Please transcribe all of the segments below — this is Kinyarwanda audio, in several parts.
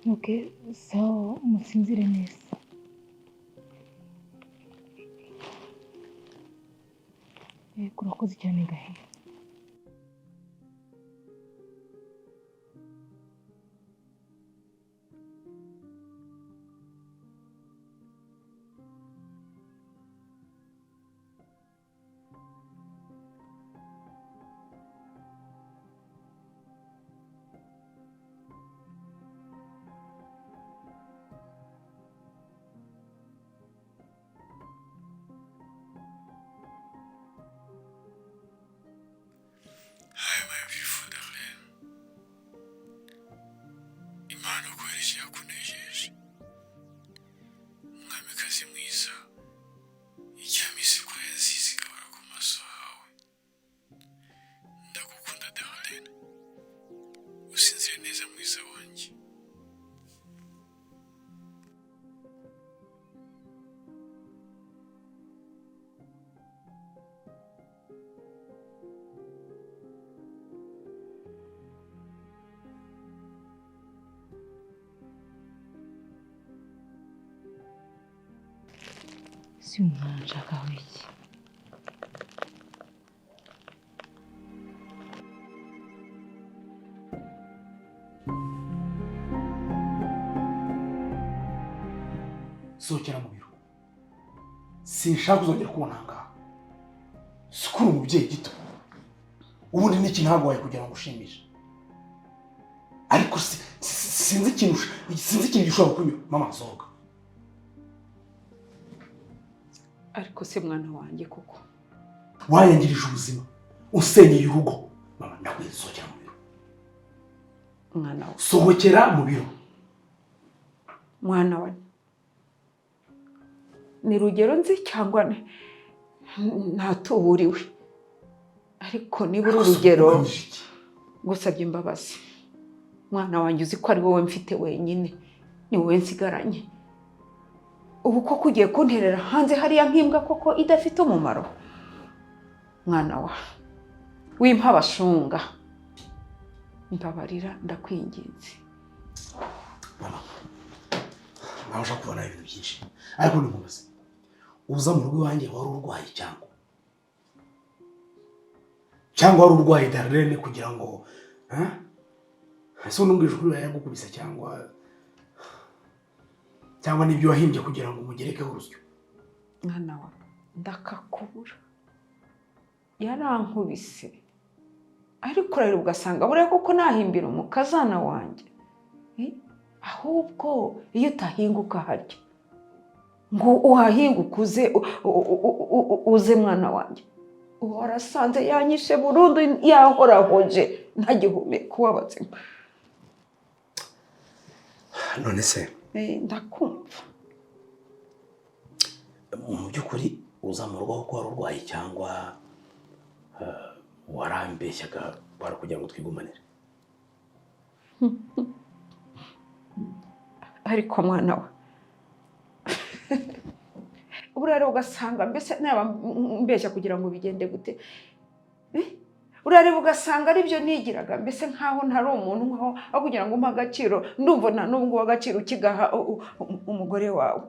Okay, sawa, musinzire neza. Yego, urakoze cyane Gahe. Hi, my beautiful darling. Imana kohereje yakunejeje. Umwamikazi mwiza, icyamisi ko yazize ikabara ku maso hawe. Ndagukunda darling. Usinzire neza mwiza wanjye. Si umwana nshakaho iki? Sohokera mu biro, sinshaka kuzongera kubona aha ngaha. Sikuri umubyeyi gito, ubundi n'iki ntaguhaye kugira ngo ushimishe, ariko sinzi ikintu gishobora kukunyura. Mama, sohoka. Ariko se mwana wanjye koko? Wayangirije ubuzima, usenyeye urugo. Mama, ndakwiye, sohokera mu biro. Mwana we. Sohokera mu biro. Mwana we, ni rugero nzi cyangwa ntatuburiwe, ariko niba uri urugero, Ugamije iki? ngusabye imbabazi mwana wanjye. Uzi ko ari wowe mfite wenyine, ni wowe nsigaranye ubu. Koko ugiye kunterera hanze hariya nk'imbwa koko idafite umumaro? Mwana wa, wimpa abashunga, mbabarira, ndakwinginze. Mama, nawe ushaka kubona ibintu byinshi, ariko ntimubaze. Uza mu rugo iwanjye wari urwaye cyangwa wari urwaye Darlene, kugira ngo, ha? Ese unumbwije ukuri, yagukubise cyangwa n'ibyo wahimbye kugira ngo umugerekeho urusyo? Mwana wa, ndakakubura, yarankubise, ariko urareba ugasanga buriya koko nahimbira umukazana wanjye. Eh? Ahubwo iyo utahinguka harya ngo uhahinguke uze uze mwana wanjye, uba warasanze yanyishe burundu, yahorahoje ntagihumeka uw'abazima. None se? Ndakumva. Mu by'ukuri uza mu rugo kuko wari urwaye cyangwa warambeshyaga wari kugira ngo twigumanire? Ariko mwana we, buriya rero ugasanga mbese naba mbeshya kugira ngo bigende gute? Eh? Urareba ugasanga aribyo nigiraga, mbese nkaho ntari umuntu, nkaho aho kugira ngo umpe agaciro, ndumva nta n'ubu ngubu agaciro ukigaha umugore wawe.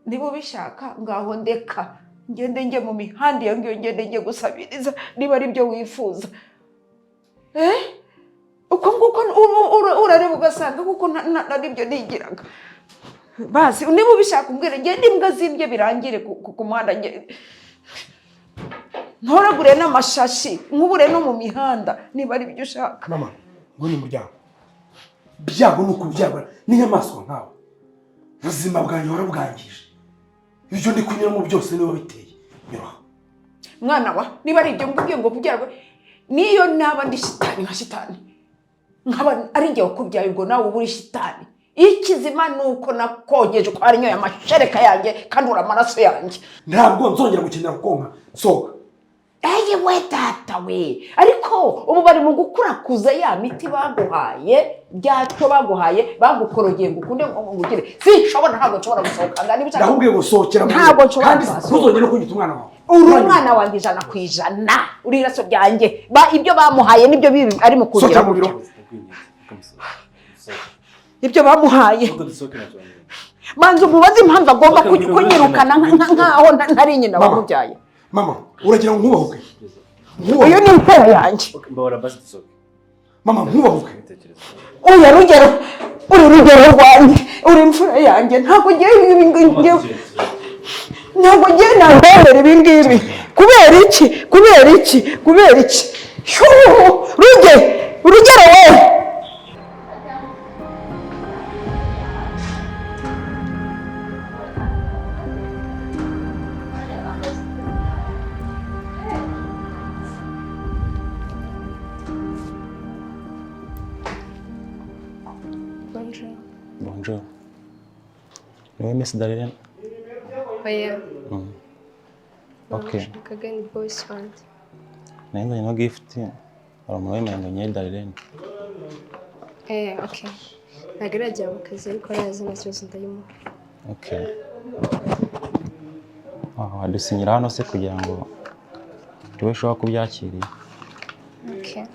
Niba ubishaka, ngaho ndeka ngende njye mu mihanda iyo ngiyo, ngende njye gusabiriza niba ari byo wifuza. Eh, uko nguko urareba ugasanga kuko ari byo nigiraga. Basi niba ubishaka umbwire, ngende imbwa zimbye birangire ku muhanda, ntoragure n'amashashi, nkubure no mu mihanda niba ari byo ushaka. Mama, ngo ni umuryango, byago ni ukubyagwa n'inyamaswa nkawe. Ubuzima bwanjye warabwangije, ibyo ndi kunyuramo byose niba biteye nyuraho. Mwana wa, niba ari ibyo mbwiye ngo kubyarwa, niyo naba ndi shitani nka shitani, nkaba ari njye wakubyaye, ubwo nawe uba uri shitani. Ikizima ni uko nakogeje uko ari nyoye amashereka yanjye kandi uri amaraso yanjye. Ntabwo nzongera gukenera kukonka, sohoka. Eyi we data we, ariko ubu bari mu gukurakuza ya miti baguhaye, byacyo baguhaye, bagukorogeye ngo ukunde ngo ugire. Sinshobora, ntabwo nshobora gusohoka nga niba ushaka. Ndakubwiye ngo sohokera mu Ntabwo biro. nshobora Kandi kuhasohoka. ntuzongere no kunyita umwana wawe. Uri umwana wanjye 100%, uri iraso ryanjye. Ba ibyo bamuhaye nibyo bibi ari mu kugira. Sohokera mu biro. Ibyo bamuhaye. Manza umubaze impamvu agomba kunyirukana nkaho ntari nyina wamubyaye. Mama, uragira ngo nkubahuke? Uyu ni imfura yanjye. Mama, nkubahuke. Oya Rugero, uri Rugero rwanjye, uri imfura yanjye. Ntabwo ngiye ntabwo ngiye nahobera ibi ngibi. Kubera iki? Kubera iki? Kubera iki? Ruge, Rugero we. Bonjour. Bonjour. Niwe Miss Darlene? Oya. Okay. Namushakaga ni boss wanjye. Nari nzanye no gift. Hari umuntu wemeye ngo nyere Darlene. Okay. Ntabwo aragera mu kazi ariko araza nta kibazo ndayimuha. Okay. Wadusinyira hano se kugira ngo tube ushobora kubyakiriye. Okay.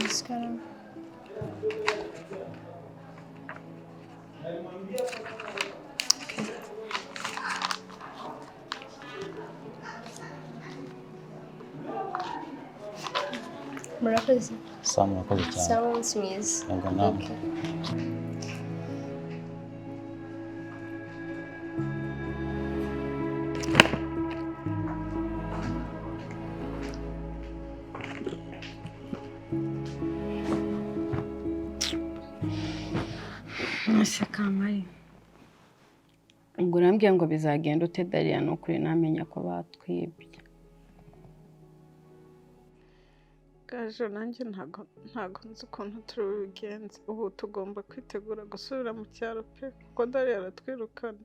Ikaramu. Murakoze. Sawa, murakoze cyane. Sawa, umunsi mwiza. Yego namwe. Ese Kamari, ubwo urambwira ngo bizagenda ute Dariya? Ni ukuri namenya ko batwibye. Gaje nanjye ntago nzi ukuntu turi bubigenze. Ubu tugomba kwitegura gusubira mu cyaro pe, kuko Dariya aratwirukana.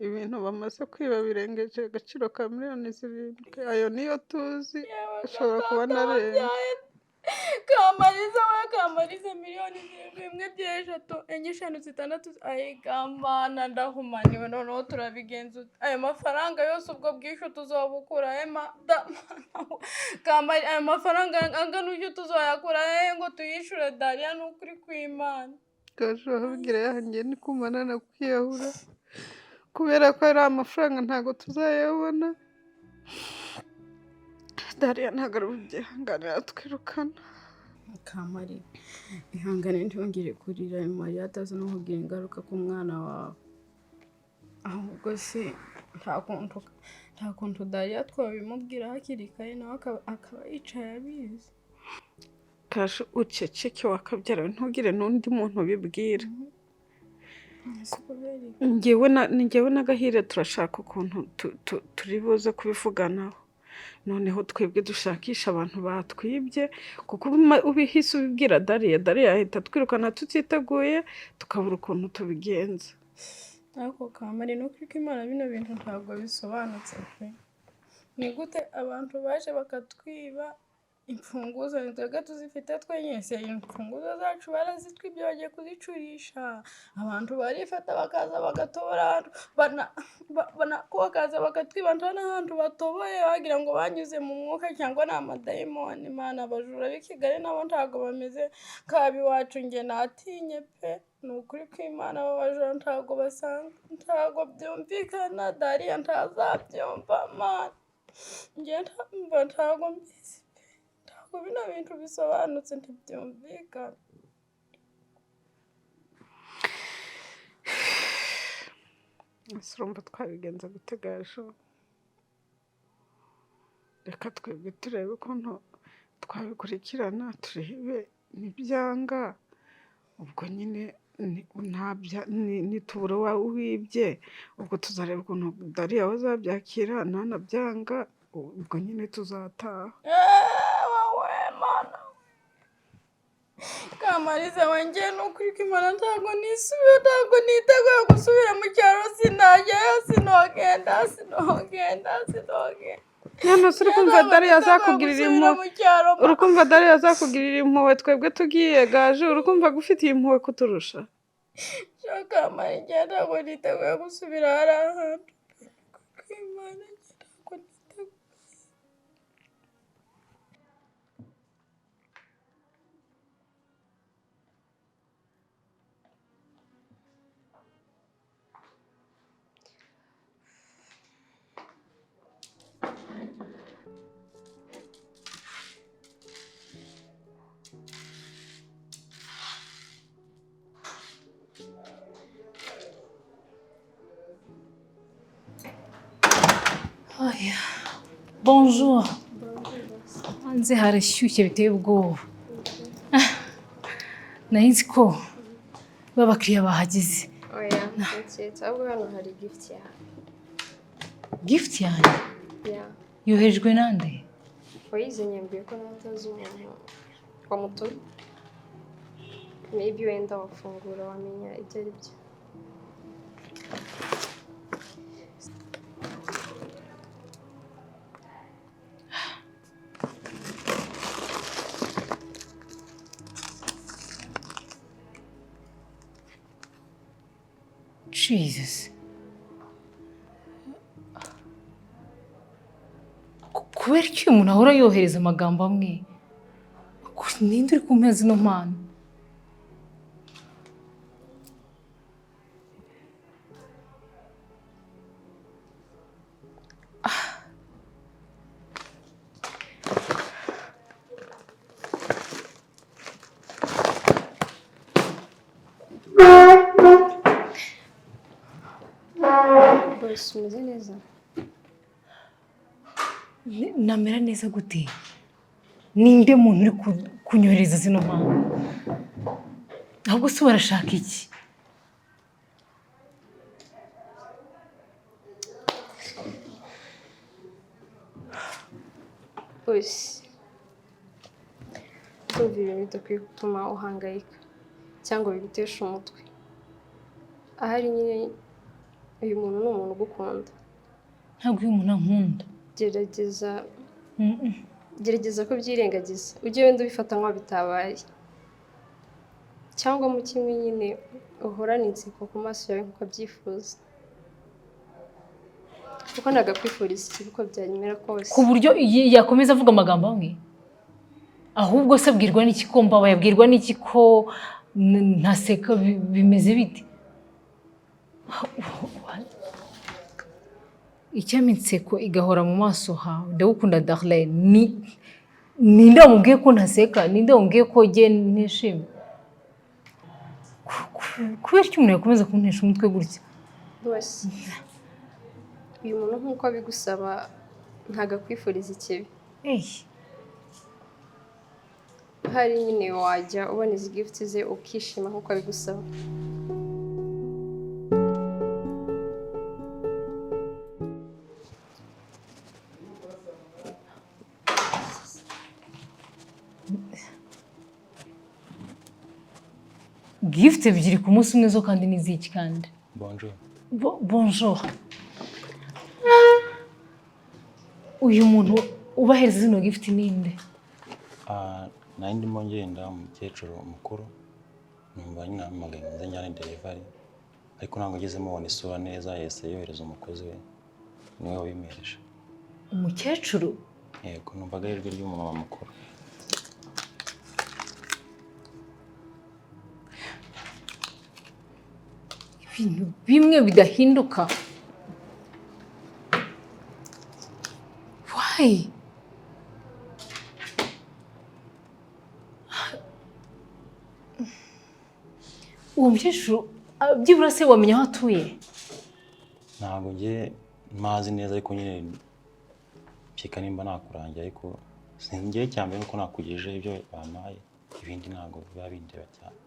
Ibintu bamaze kwiba birengeje agaciro ka miliyoni 7. Ayo niyo tuzi, ashobora kuba anarenga. Kamariza we, Kamariza, miliyoni 7, 1, 2, 3, 4, 5, 6, ayi Kamana ndahumaniwe. Noneho turabigenza ute? Ayo mafaranga yose ubwo bwishyu tuzobukura he? Kamari, ayo mafaranga angana utyo tuzoyakura he ngo tuyishyure Dariya? Ni ukuri kw'Imana. Gaje wabigira yanjye ni kumana na kwiyahura, kubera ko ari amafaranga ntabwo tuzayabona. Dariya ntabwo ari bubyihanganira twirukana. Kamari, ihangane ntiyongere kurira, Mariya ataza no kugira ingaruka ku mwana wawe. Ahubwo se nta kuntu Dariya twabimubwira hakiri kare, nawe akaba yicaye abizi. Gaje uceceke wakabyara, ntugire n'undi muntu ubibwira. Njyewe na Gahire turashaka ukuntu turi buze kubivuganaho. Noneho twebwe dushakisha abantu batwibye, kuko ubihise ubibwira Dariya, Dariya ahita twirukana tutiteguye, tukabura ukuntu tubigenza. Ariko Kamari, ni ukuri ko Imana bino bintu ntabwo bisobanutse pe. Ni gute abantu baje bakatwiba imfunguzo? Ni twebwe tuzifite twenyine, imfunguzo zacu barazitwibye bagiye kuzicurisha. Abantu barifata bakaza bagatobora, bakaza bakatwiba nta n'ahantu batoboye, bagira ngo banyuze mu mwuka cyangwa ni amadayimoni. Imana, abajura b'i Kigali nabo ntabwo bameze nk'ab'iwacu. Njye natinye pe, ni ukuri kw'Imana abo bajura ntabwo basanga, ntabwo byumvikana. Dariya ntazabyumva Mana, njye ntabwo mbizi. Bino bintu bisobanutse ntibyumvikana. Ese urumva twabigenza gute Gaje? Reka twebwe turebe ukuntu twabikurikirana, turebe nibyanga ubwo nyine nitubura wibye, ubwo tuzareba ukuntu Dariya azabyakira, ntanabyanga ubwo nyine tuzataha. Kamariza wanjye, ni ukuri ko Imana ntabwo nisubiye, ntabwo niteguye gusubira mu cyaro. Sinajyayo, sinogenda, sinogenda, sinogenda. None se urikumva Dariya azakugirira impuhwe? Urikumva Dariya azakugirira impuhwe twebwe tugiye Gaje? Urikumva agufitiye impuhwe kuturusha? Kamari, njye ntabwo niteguye gusubira hariya hantu. Imana, ntabwo niteguye. Oya. Bonjour. Hanze harashyushye biteye ubwoba. Nari nzi ko babakiriya bahageze. Oya, ndaketse ahubwo hano hari gift yawe. Gift yanjye Ya. yoherejwe nande? Wayizanye, yambwiye ko nawe utazi umuntu wamutumye. Maybe wenda wafungura wamenya ibyo ari byo. Jesus. Kubera iki uyu muntu ahora yohereza amagambo amwe? Ninde uri kumpa zino mpano? Bose umeze neza? Namera neza gute? Ninde muntu uri kunyohereza zino mpano? Ahubwo se barashaka iki? Bose ndumva ibintu bidakwiye gutuma uhangayika cyangwa bigutesha umutwe. Ahari nyine uyu muntu ni umuntu ugukunda. Ntabwo uyu muntu ankunda. Gerageza Mm-mm. gerageza kubyirengagiza, ujye wenda ubifata nk'aho bitabaye, cyangwa mu kimwe nyine uhorane inseko ku maso yawe nk'uko abyifuza, kuko ntabwo akwifuriza ikibi uko byamera kose. Ku buryo yakomeza avuga amagambo amwe? Ahubwo se abwirwa n'iki ko mbabaye? Abwirwa n'iki ko ntaseka? Bimeze bite? Icyampa inseko igahora mu maso hawe. Ndagukunda, Darlene. Ni ninde wamubwiye ko ntaseka? Ninde wamubwiye ko jye ntishimye? Kubera iki umuntu yakomeza kuntesha umutwe gutya? Rwose uyu muntu nk'uko abigusaba ntabwo akwifuriza ikibi. Eyi. Hari nyine wajya ubona izi gift ze ukishima nk'uko abigusaba. Gift ebyiri ku munsi umwe zo kandi ni iziki kandi? Bonjour. Bonjour. Uyu muntu ubahereza zino gift ninde? Ah, nari ndimo ngenda umukecuru mukuru, numva nyine ampamagaye ngo nze njyane delivery, ariko ntabwo ngeze mubona isura neza, yahise yohereza umukozi we, niwe wabimereje. Umukecuru? Yego, numvaga ari ijwi ry'umumama mukuru. Ibintu bimwe bidahinduka. Why? Uwo mukecuru, ah, byibura se wamenya aho atuye? Ntabwo njye mpazi neza, ariko nyine mbyika nimba nakurangira, ariko sinjye cya mbere nuko nakugejejeho ibyo bampaye, ibindi ntabwo biba bindeba cyane,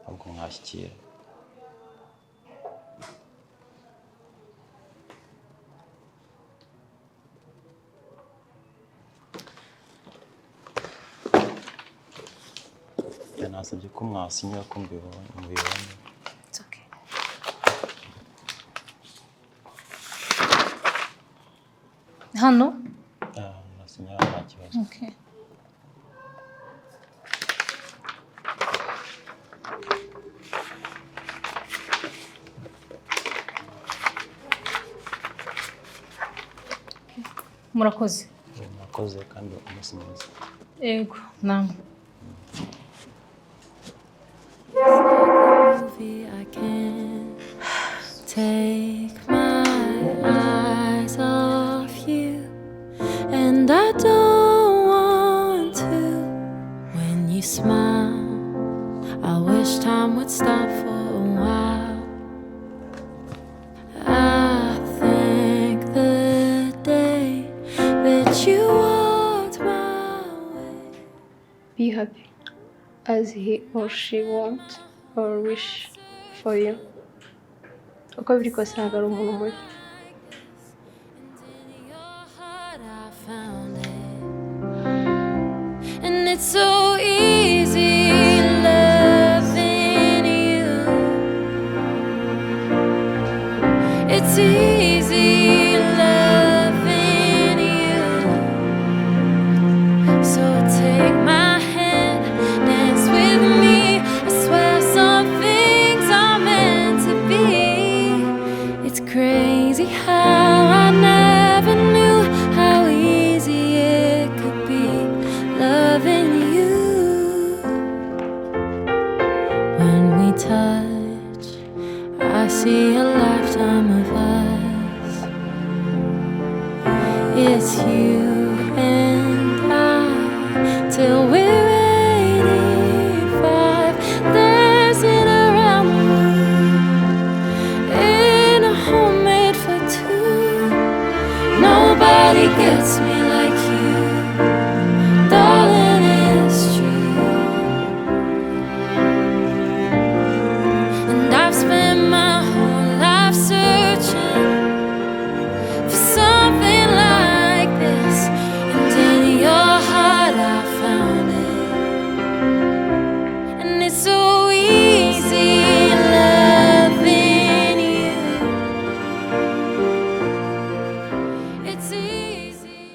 ahubwo mwashyikira. Nasabye ko mwasinyira ko mubibonye. It's okay. Hano? Ah, mwasinyira nta kibazo. Okay. Murakoze. Murakoze kandi umunsi mwiza. Yego, namwe. Movie, I can't take my eyes off you, and I don't want to. When you smile, I wish time would stop for a while. I think the Be happy as he or she want or wish for you. Uko biri kose ntabwo ari umuntu mubi. And it's so easy loving you. It's easy loving you. So take my hand, dance with me. I swear some things are meant to be. It's crazy how I never knew how easy it could be loving you. When we touch, I see a lifetime of us. It's you and I till we're 85, dancing around the world in a home made for two. Nobody gets me like you, darling, it's true. And I've spent my whole life searching for something like this. And in your heart, I found it. And it's so easy loving you. It's easy.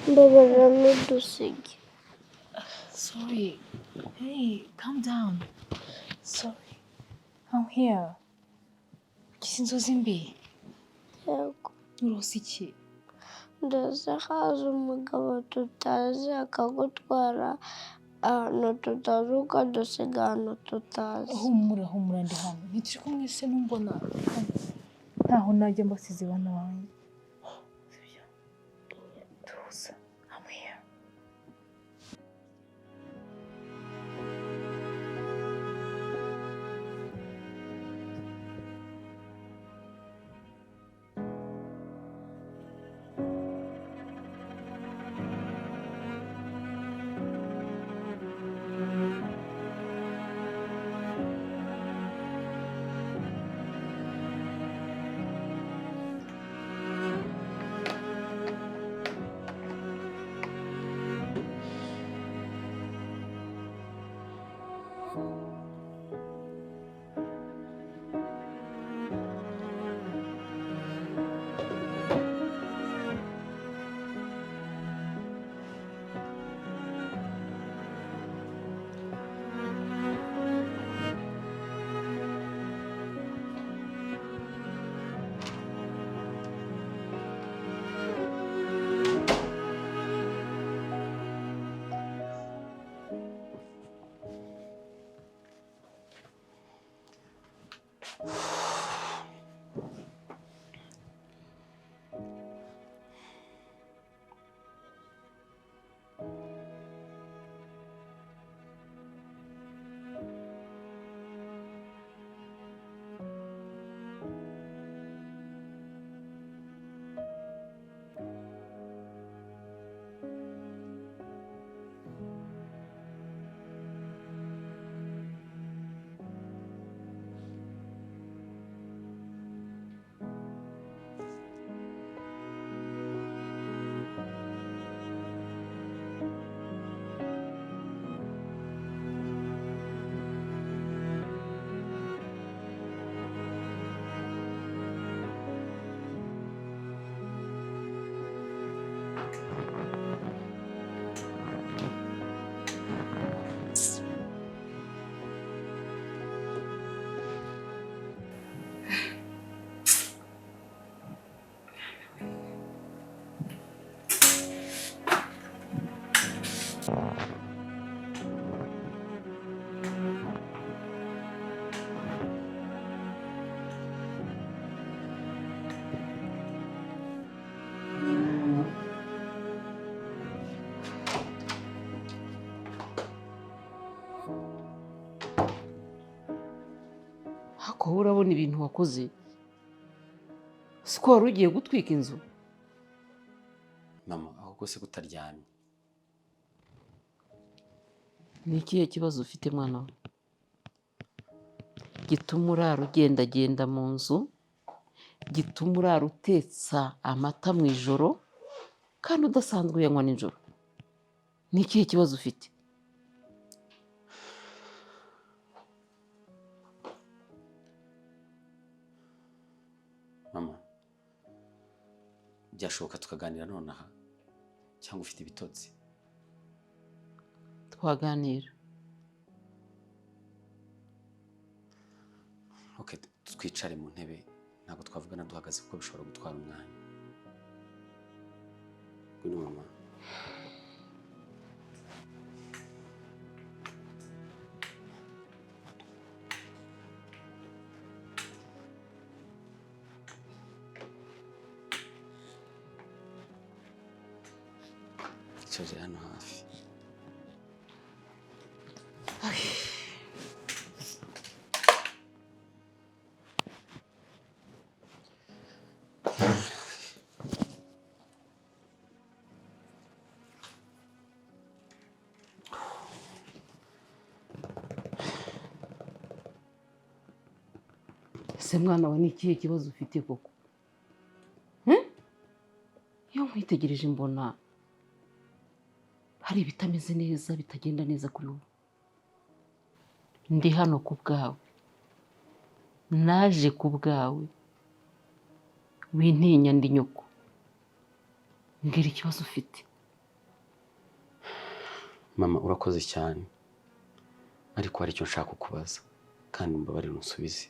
Mbabarira ntudusige. Sorry. Hey, calm down. Sorry. I'm here. Ugize inzozi mbi? Yego. Urose iki? Ndetse haza umugabo tutazi akagutwara ahantu tutazi, ukadusiga ahantu tutazi. Humura, humura, ndi hano. Ntituri kumwe se? Numbona ntaho najya mbasize bana banjye. Sibyo? Tuza. I'm here. Ariko wowe urabona ibintu wakoze, siko wari ugiye gutwika inzu? Mama, ahubwo se kutaryamye? Ni ikihe kibazo ufite, mwana we, gituma urara ugendagenda mu nzu, gituma urara utetsa amata mu ijoro kandi udasanzwe uyanywa nijoro? Ni ikihe kibazo ufite? Mama, byashoboka tukaganira nonaha cyangwa ufite ibitotsi? Twaganira. Okay, twicare mu ntebe, ntabwo twavugana duhagaze kuko bishobora gutwara umwanya. Ngwino mama. Icarire hano hafi. Ese mwana we, ni ikihe kibazo ufite koko? Iyo nkwitegereje mbona hari ibitameze neza, bitagenda neza kuri wowe. Ndi hano ku bwawe, naje ku bwawe, wintinya, ndi nyoko. Mbwira ikibazo ufite. Mama, urakoze cyane, ariko hari icyo nshaka kukubaza kandi umbabarire unsubize.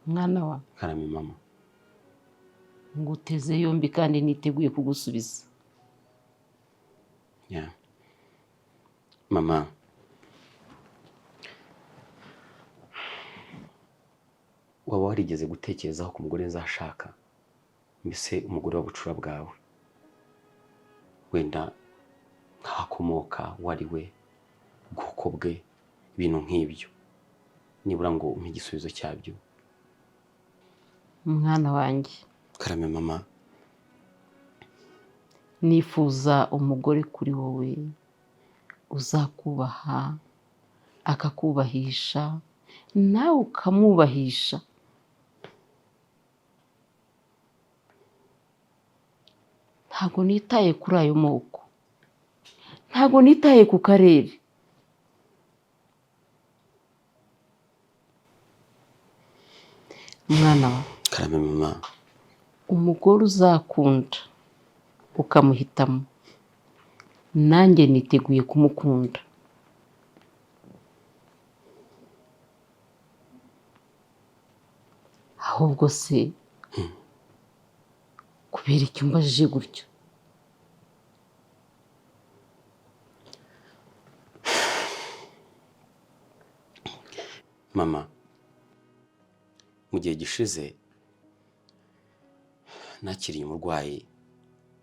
Mwana wa. Karame mama. Nguteze yombi kandi niteguye kugusubiza. Yeah. Mama, waba warigeze gutekerezaho ku mugore nzashaka, mbese umugore w'ubucura bwawe, wenda nkahakomoka, uwo ari we, ubwoko bwe, ibintu nk'ibyo, nibura ngo umpe igisubizo cyabyo? Mwana wanjye. Karame mama. Nifuza umugore kuri wowe uzakubaha, akakubahisha, nawe ukamwubahisha. Ntabwo nitaye kuri ayo moko, ntabwo nitaye ku karere. Mwana wa. Karame mama. Umugore uzakunda ukamuhitamo, nanjye niteguye kumukunda. Ahubwo se kubera icyo umbajije gutyo? Mama, mu gihe gishize nakiriye umurwayi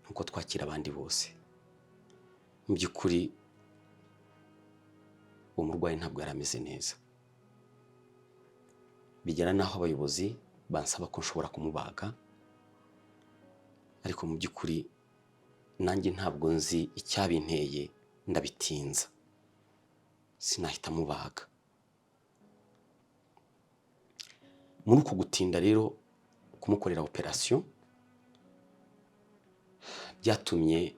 nk'uko twakira abandi bose. Mu by'ukuri uwo murwayi ntabwo yari ameze neza, bigera n'aho abayobozi bansaba ko nshobora kumubaga, ariko mu by'ukuri nanjye ntabwo nzi icyabinteye, ndabitinza sinahita mubaga. Muri uko gutinda rero kumukorera operasiyo byatumye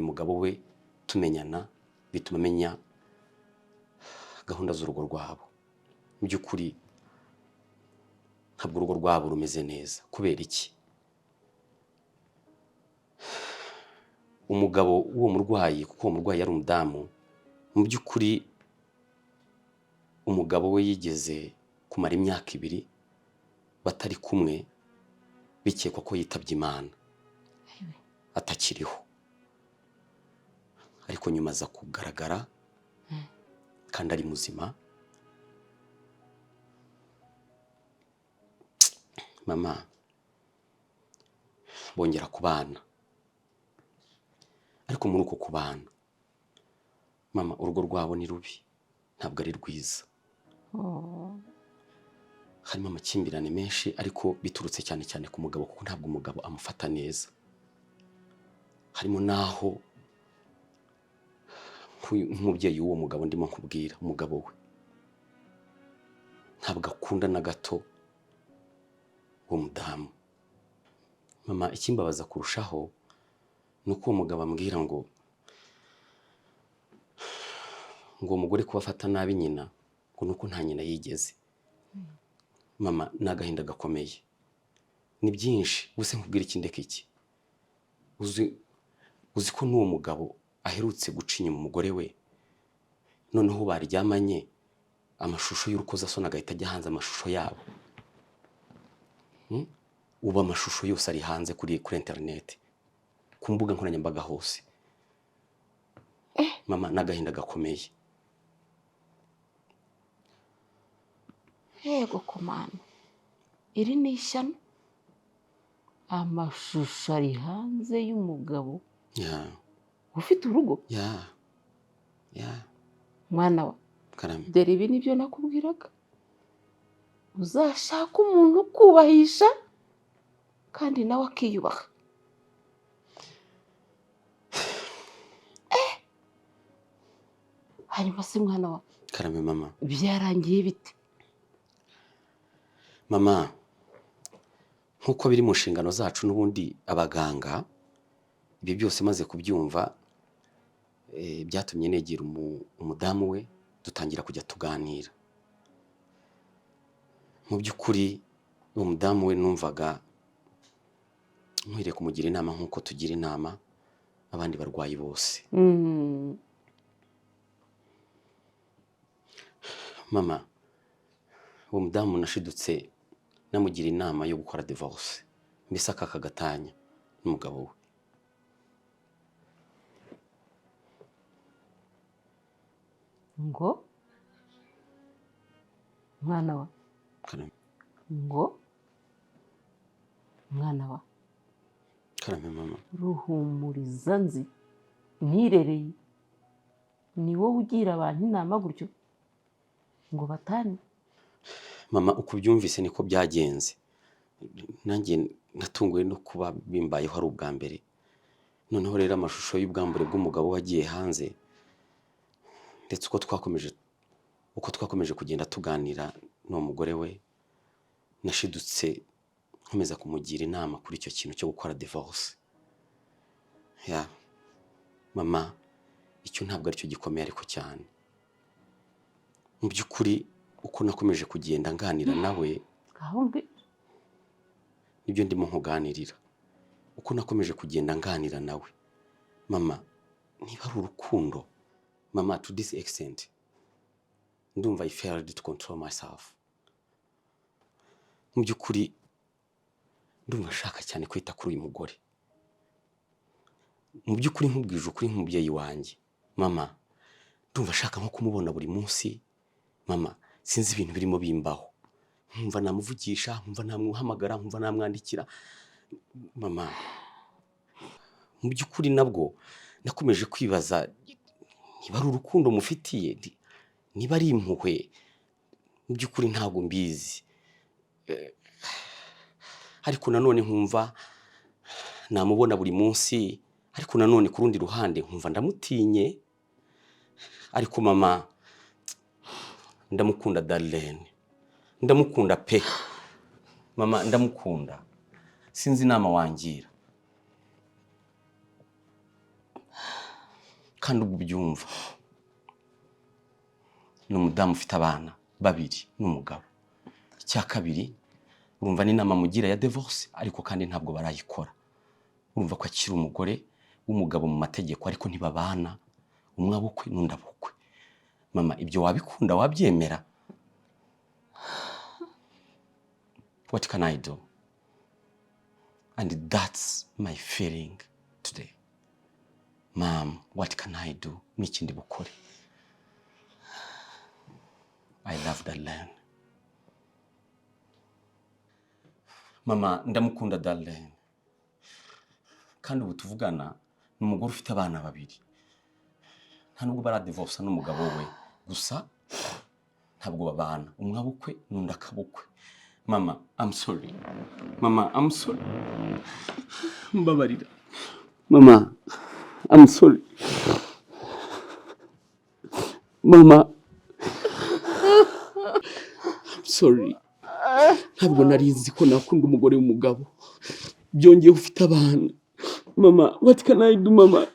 umugabo we tumenyana, bituma amenya gahunda z'urugo rwabo. Mu by'ukuri ntabwo urugo rwabo rumeze neza. Kubera iki? Umugabo w'uwo murwayi, kuko uwo murwayi yari umudamu, mu by'ukuri umugabo we yigeze kumara imyaka 2 batari kumwe, Bikekwa ko yitabye Imana, atakiriho, ariko nyuma aza kugaragara kandi ari muzima. Mama, bongera kubana, ariko muri uko kubana, mama, urugo rwabo ni rubi, ntabwo ari rwiza. Harimo amakimbirane menshi, ariko biturutse cyane cyane ku mugabo, kuko ntabwo umugabo amufata neza. Harimo n'aho nk'umubyeyi w'uwo mugabo ndimo nkubwira, umugabo we ntabwo akunda na gato uwo mudamu. Mama, ikimbabaza kurushaho ni uko uwo mugabo ambwira ngo uwo mugore kuba afata nabi nyina ngo ni uko nta nyina yigeze. Mama, ni agahinda gakomeye, ni byinshi. Ubuse nkubwira iki ndeka iki? Uzi ko n'uwo mugabo aherutse guca inyuma umugore we, noneho baryamanye amashusho y'urukozasoni agahita ajya hanze, amashusho yabo. Ubu amashusho yose ari hanze kuri interineti, ku mbuga nkoranyambaga hose. Mama, ni agahinda gakomeye. Yego komana, iri ni ishyano. Amashusho ari hanze y'umugabo ufite urugo. Yeah. Mwana wa, Karame. dore ibi nibyo nakubwiraga: uzashaka umuntu ukubahisha kandi nawe akiyubaha. Hanyuma se mwana wa, Karame, mama. byarangiye bite? Mama, nk'uko biri mu nshingano zacu n'ubundi abaganga, ibi byose maze kubyumva, byatumye negera umudamu we, dutangira kujya tuganira. Mu by'ukuri uwo mudamu we numvaga nkwiriye kumugira inama nk'uko tugira inama abandi barwayi bose. Mama, uwo mudamu nashidutse namugira inama yo gukora divorce, mbese akaka gatanya n'umugabo we. Ngo mwana wa? Karame. Ngo mwana wa? Karame, mama. Ruhumuriza nzi nirereye, ni wowe ugira abantu inama gutyo ngo batane? Mama, uko ubyumvise niko byagenze. Nanjye natunguwe no kuba bimbayeho ari ubwa mbere. Noneho rero amashusho y'ubwambure bw'umugabo wagiye hanze, ndetse uko twakomeje kugenda tuganira n'uwo mugore we, nashidutse nkomeza kumugira inama kuri icyo kintu cyo gukora divorce. Yeah, mama, icyo ntabwo aricyo gikomeye, ariko cyane mu by'ukuri uko nakomeje kugenda nganira nawe, Ngaho mbwira. nibyo ndimo nkuganirira. Uko nakomeje kugenda nganira nawe, mama, niba ari urukundo, mama, to this extent ndumva I failed to control myself. Mu by'ukuri ndumva nshaka cyane kwita kuri uyu mugore. Mu by'ukuri nkubwije ukuri nk'umubyeyi wanjye, mama, ndumva nshaka nko kumubona buri munsi. Mama, sinzi ibintu birimo bimbaho, nkumva namuvugisha, nkumva namuhamagara, nkumva namwandikira. Mama, mu by'ukuri nabwo nakomeje kwibaza niba ari urukundo mufitiye, niba ari impuhwe. Mu by'ukuri ntabwo mbizi. Ariko nanone nkumva namubona buri munsi, ariko nanone ku rundi ruhande nkumva ndamutinye. Ariko mama, ndamukunda. Darlene, ndamukunda pe. Mama, ndamukunda. Sinzi inama wangira, kandi ubwo ubyumva ni umudamu ufite abana babiri n'umugabo. Icya kabiri, urumva n'inama mugira ya divorce, ariko kandi ntabwo barayikora. Urumva ko akiri umugore w'umugabo mu mategeko, ariko ntibabana, umwe abukwe n'undi abukwe. Mama, ibyo wabikunda, wabyemera? What can I do? And that's my feeling today. Mom, what can I do? N'ikindi bukore? I love Darlene. Mama, ndamukunda Darlene. Kandi ubu tuvugana ni umugore ufite abana babiri. Nta nubwo baradivorsa n'umugabo we, gusa ntabwo babana, umwe abukwe n'undi akabukwe. Mama, I'm sorry. Mama, I'm sorry. Mbabarira. Mama, I'm sorry. Mama, I'm sorry. Ntabwo nari nzi ko nakunda umugore w'umugabo, byongeye ufite abana. Mama, what can I do, mama?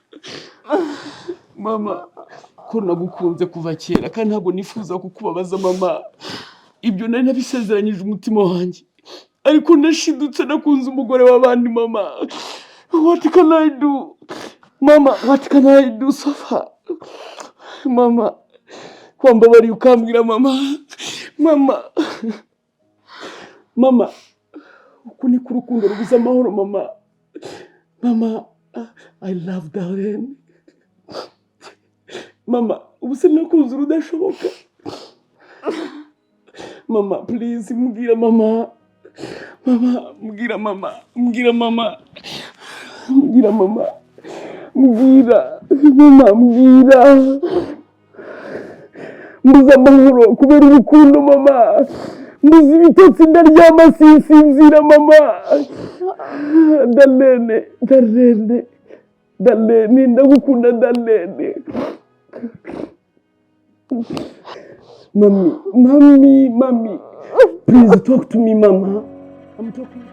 Mama, ko nagukunze kuva kera kandi ntabwo nifuza kukubabaza, mama. Ibyo nari nabisezeranyije umutima wanjye, ariko ndashidutse nakunze umugore w'abandi. Mama, what can I do? Mama, what can I do? Sofa, mama, wambabariye ukambwira, mama. Mama, mama, uku niko urukundo rubuza amahoro, mama. Mama, I love Darlene. Mama, ubu se nakunze urudashoboka? Mama, please, mbwira, mama. Mama, mbwira, mama, mbwira, mama, mbwira, mama, mbwira, mama, mbwira. Mbuze amahoro kubera urukundo, mama. Mbuze ibitotsi, ndaryama sinsinzira, mama. Darlene, Darlene, Darlene, ndagukunda, Darlene. Mami, mami, mami, please talk to me, mama. I'm talking.